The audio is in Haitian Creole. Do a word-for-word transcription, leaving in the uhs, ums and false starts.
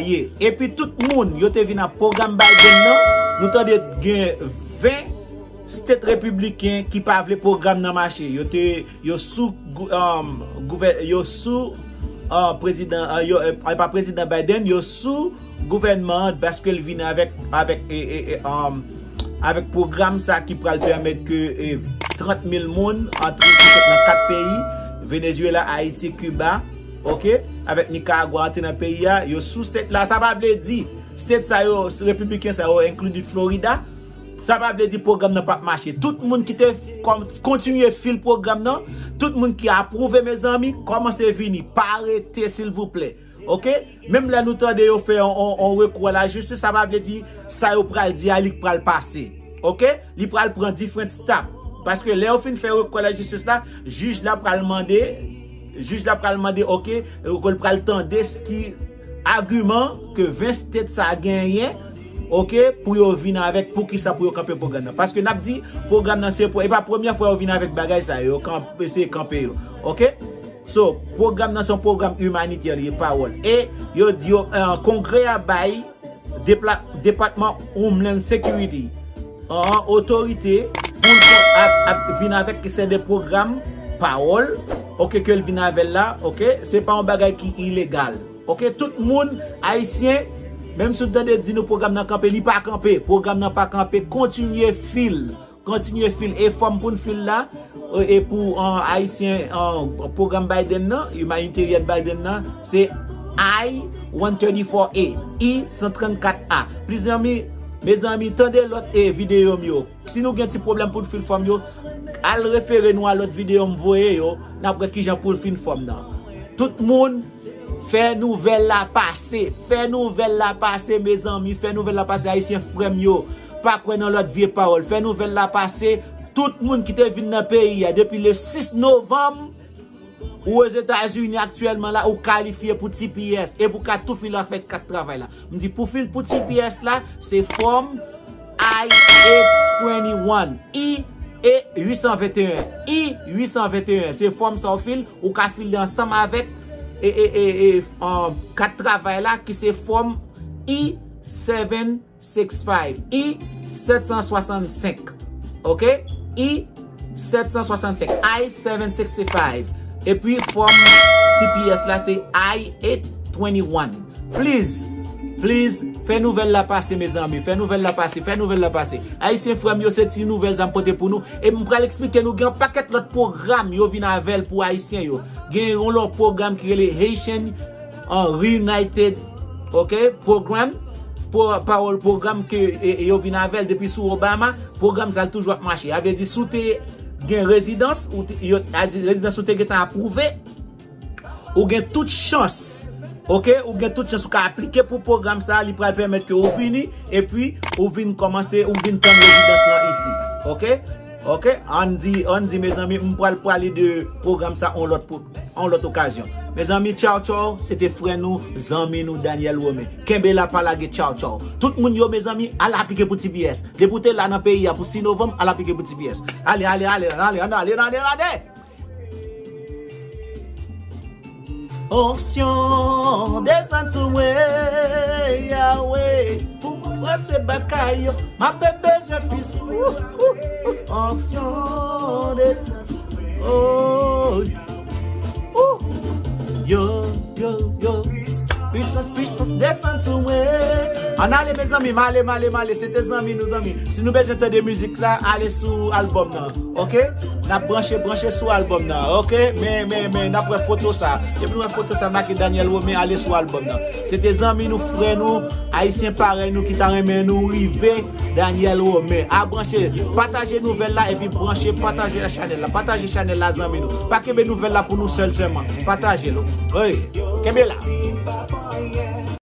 ye. Epi tout moun yo te vin ak pwogram Biden nan, nou tande gen ven state repibliken ki pa vle pwogram nan mache. Yo te, yo sou gou-, um, gouvè-, yo sou, uh, prezidan, uh, yo, uh, pa prezidan Biden, yo sou gouvènman an paske l vin avèk, avèk, e, e, e, um, avèk pwogram sa ki pral pèmèt ke, e, trant mil moun antre ki sot nan kat peyi, Venezuela, Ayiti, Kiba, oke, avèk Nicaragua antre nan peyi a, yo sou state la. Sa pa vle di state sa yo, repibliken sa yo, included Florida, sa pa vle di pwogram nan p ap mache. Tout moun ki te kòm-, kontinye fil pwogram nan, tout moun ki apwouve, mezanmi, kòmanse vini. Pa rete, silvouplè. Oke? Menm lè nou tande yo fè yon, yon, yon rekou a lajistis, sa pa vle di sa yo pral di a li k pral pase. Oke? Li pral pran different step. Paske lè yo fin fè rekou a lajistis la, jij la pral mande, jij la pral mande, oke, l pral tande s-, ki agiman ke ven state sa genyen, oke, pou yo vin avèk, poukisa pou yo kanpe pwogram nan. Paske n ap di, pwogram nan se pou, e pa premyè fwa yo vin avèk bagay sa yo, yo kanpe, eseye kanpe yo, oke? So, pwogram nan se yon pwogram imanitè li ye, pawòl. E yo di yo, eh, Kongrè a bay depla-, Depatman Homeland Security, eh, otorite pou l kon-, ap, ap vin avèk se de pwogram pawòl, oke, ke l vin avè l la, oke? Se pa yon bagay ki ilegal. Oke, tout moun ayisyen, menm si w tande di nou pwogram nan kanpe, li pa kanpe. Pwogram nan pa kanpe, kontinye fil. Kontinye fil. E fòm pou n fil la, e, e pou, an, ayisyen, an, pwogram Biden nan, humanitarian Biden nan, se I one thirty-four A, I san trannkat A. Plizyè mi-, mezanmi, tande lòt, e, videyo m yo. Si nou gen ti pwoblèm pou n fil fòm yo, al refere nou a lòt videyo m voye yo, n ap wè kijan pou n fil fòm nan. Tout moun, fè nouvèl la pase, fè nouvèl la pase, mezanmi, fè nouvèl la pase, ayisyen frè m yo. Pa kwè nan lòt vye pawòl. Fè nouvèl la pase. Tout moun ki te vin nan peyi a depi le sis novanm, ou Ozetazini aktyèlman la, ou kalifye pou T P S. E pou ka tou fil avèk kat travay la. M di pou fil pou T P S la, se fòm I eight twenty-one, I E huit cent vingt et un, I huit cent vingt et un. Se fòm sa w fil, ou ka fil li ansanm avèk, e, e, e, e, an, kat travay la, ki se fòm I seven six five, I sèt san swasannsenk. Oke? I sèt san swasannsenk, I seven six five. Epi fòm T P S la se I eight twenty-one. Please, please, fè nouvèl la pase, mezanmi. Fè nouvèl la pase, fè nouvèl la pase. Ayisyen frè m yo, se ti nouvèl sa m pote pou nou. E m pral eksplike nou, gen yon pakèt lòt pwogram yo vin avè l pou ayisyen yo. Gen yon lòt pwogram ki rele Haitian, uh, Reunited, oke, Program, pawòl pwogram ke, e, e, yo vin avè l depi sou Obama, pwogram sa l toujou ap mache. Sa vle di, si w te gen rezidans, ou te, yo, rezidans ou te gentan apwouve, ou gen tout chans, oke, ou gen tout chans ou ka aplike pou pwogram sa, li pral pèmèt ke ou vini, epi ou vin kòmanse, ou vin tann rezidans lan isi, oke? Oke, ann di, ann di, mezanmi, m pral pale de pwogram sa on lòt, pou, on lòt okazyon. Mezanmi, tchaw, tchaw, se te frè nou, zanmi nou, Daniel Romain. Kenbe la, pa lage, tchaw, tchaw. Tout moun yo, mezanmi, al aplike pou T P S. Depi w te la nan peyi a pou sis novanm, al aplike pou T P S. Ale, ale, ale, ale, ale, ale, ale, ale! Onksyon desann sou mwen, Yahweh, pou mwen pwese batay yo. M ape bezwen plis. Ou, ou, ou. Onksyon desann sou mwen. Oh. Ou. Yo, yo, yo. Pwisans, pwisans desann sou mwen. Ann ale, mezanmi, m ale, m ale, m ale. Se te zanmi nou, zanmi. Si nou bezwen tande mizik sa, ale sou albòm nan. Oke? N ap branche, branche sou albòm nan. Oke? Men, men, men, n ap wè foto sa. Depi nou wè foto sa, make Daniel Romain, ale sou albòm nan. Se te zanmi nou, frè nou, ayisyen parèy nou ki ta renmen nou rive Daniel Romain. A branche, pataje nouvèl la epi branche, pataje chanèl la. Pataje chanèl la, zanmi nou. Pa kenbe nouvèl la pou nou sèl sèlman. Pataje l. Wi. Kenbe la.